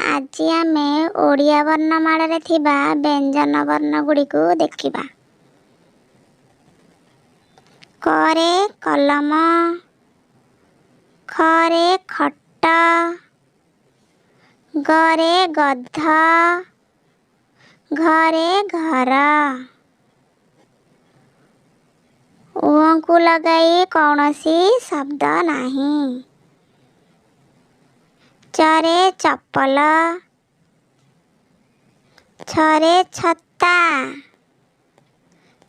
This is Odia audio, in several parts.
ଆଜି ଆମେ ଓଡ଼ିଆ ବର୍ଣ୍ଣମାଳାରେ ଥିବା ବ୍ୟଞ୍ଜନ ବର୍ଣ୍ଣଗୁଡ଼ିକୁ ଦେଖିବା। କରେ କଲମ, ଖରେ ଖଟ, ଗରେ ଗଧ, ଘରେ ଘର। ଉଅଙ୍କୁ ଲଗାଇ କୌଣସି ଶବ୍ଦ ନାହିଁ। ଚରେ ଚପଲ, ଛରେ ଛତା,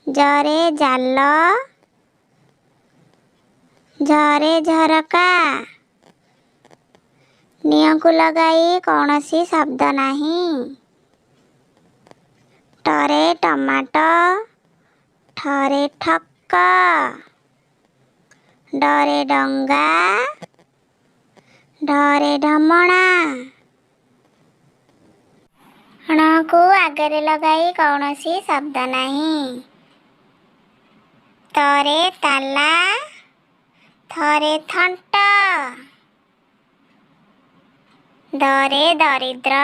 ଜରେ ଜାଲ, ଝରେ ଝରକା। ନିଅଙ୍କୁ ଲଗାଇ କୌଣସି ଶବ୍ଦ ନାହିଁ। ଟରେ ଟମାଟୋ, ଠରେ ଠକ, ଡରେ ଡଙ୍ଗା, ଢରେ ଢମଣା। ଣକୁ ଆଗରେ ଲଗାଇ କୌଣସି ଶବ୍ଦ ନାହିଁ। ତରେ ତାଲା, ଥରେ ଥଣ୍ଟ, ଦରେ ଦରିଦ୍ର,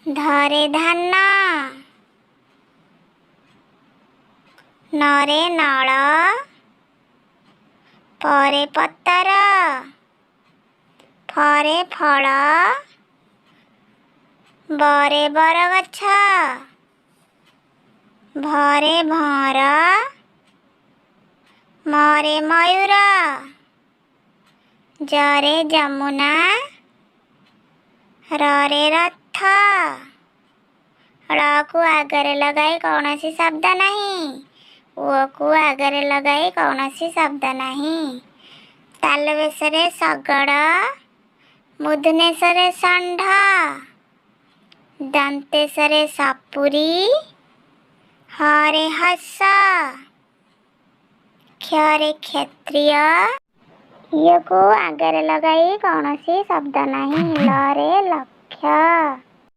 ଧରେ ଧାନ। ନରେ ନଳ, ପରେ ପତର, ଫରେ ଫଳ, ବରେ ବରଗଛ, ଭରେ ଭଅଁର, ମରେ ମୟୂର। ଜରେ ଯମୁନା, ରରେ ରଥ। ଳକୁ ଆଗରେ ଲଗାଇ କୌଣସି ଶବ୍ଦ ନାହିଁ। ଓକୁ ଆଗରେ ଲଗାଇ କୌଣସି ଶବ୍ଦ ନାହିଁ। ତାଲବେଶରେ ଶଗଡ଼, ମୂର୍ଧନ୍ୟଶରେ ଷଣ୍ଢ, ଦନ୍ତେଶରେ ସପୁରୀ, ହରେ ହସ, କ୍ଷରେ କ୍ଷତ୍ରିୟ। ଇୟକୁ ଆଗରେ ଲଗାଇ କୌଣସି ଶବ୍ଦ ନାହିଁ। ଲରେ ଲକ୍ଷ୍ୟ।